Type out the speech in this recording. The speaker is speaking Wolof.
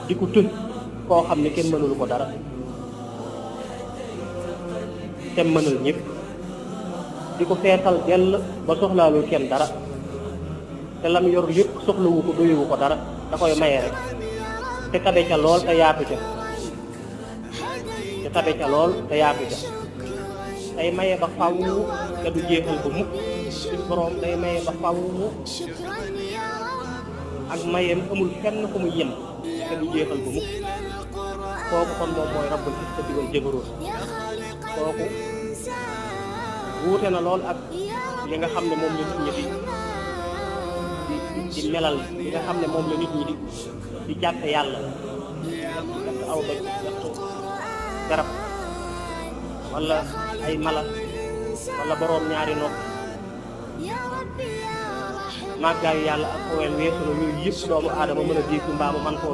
di ko tënk koo xam ne kenn mënulu ko dara te mënal ñëpp di ko feesal dell ba soxlaalul kenn dara te lam yor lépp soxlawu ko doyewu ko dara da koy maye rek te tabe ca lool te yaatu ca day maye ba faw te du jeexal ba mukk suñu borom day maye ba faw ak mayeem amul fenn fu mu yem te du jeexal ba mukk kooku kon moom mooy rabbul izzati wal jabaroot kooku wuute na lool ak li nga xam ne moom la nit ñi di melal li nga xam ne moom la nit ñi di jàppe yàlla jàpp aw doj jàpp garab wala ay mala wala boroom ñaari nopp màggaayu yàlla ak owel weesu na yooyu yëpp doomu aadama mën a dégg mbaa mu man koo